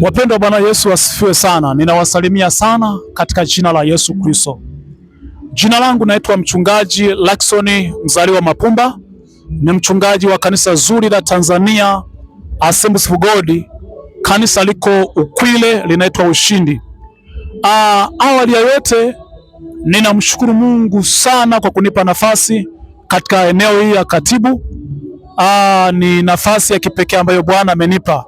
Wapendwa, Bwana Yesu asifiwe sana. Ninawasalimia sana katika jina la Yesu Kristo. Jina langu naitwa Mchungaji Lackson Mzaliwa Mapumba, ni mchungaji wa kanisa zuri la Tanzania Assemblies of God. Kanisa liko Ukwile, linaitwa Ushindi. Awali ya yote ninamshukuru Mungu sana kwa kunipa nafasi katika eneo hili ya katibu. Ni nafasi ya kipekee ambayo Bwana amenipa,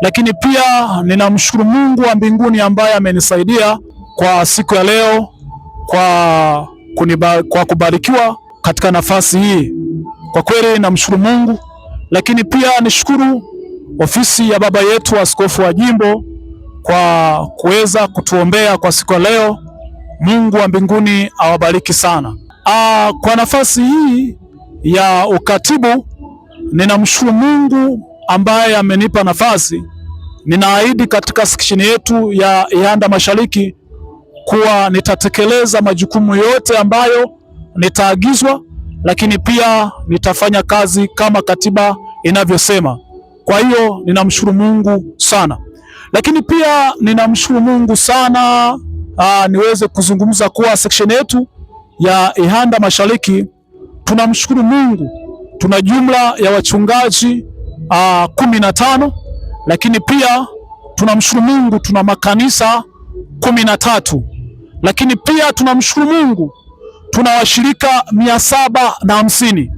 lakini pia ninamshukuru Mungu wa mbinguni ambaye amenisaidia kwa siku ya leo kwa kubarikiwa katika nafasi hii. Kwa kweli namshukuru Mungu, lakini pia nishukuru ofisi ya baba yetu askofu wa jimbo kwa kuweza kutuombea kwa siku ya leo. Mungu wa mbinguni awabariki sana. Kwa nafasi hii ya ukatibu ninamshukuru Mungu ambaye amenipa nafasi. Ninaahidi katika seksheni yetu ya Ihanda Mashariki kuwa nitatekeleza majukumu yote ambayo nitaagizwa, lakini pia nitafanya kazi kama katiba inavyosema. Kwa hiyo ninamshukuru Mungu sana, lakini pia ninamshukuru Mungu sana niweze kuzungumza kuwa section yetu ya Ihanda Mashariki tunamshukuru Mungu, tuna jumla ya wachungaji 15, lakini pia tunamshukuru Mungu tuna makanisa 13, lakini pia tunamshukuru Mungu tuna washirika 750.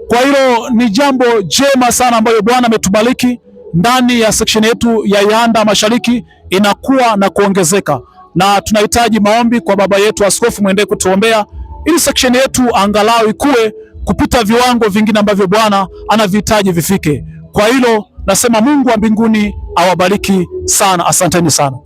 Kwa hilo ni jambo jema sana ambayo Bwana ametubariki ndani ya section yetu ya Ihanda Mashariki inakuwa na kuongezeka, na tunahitaji maombi kwa baba yetu askofu, mwendee kutuombea ili section yetu angalau ikue kupita viwango vingine ambavyo Bwana anavihitaji vifike. Kwa hilo nasema Mungu wa mbinguni awabariki sana, asanteni sana.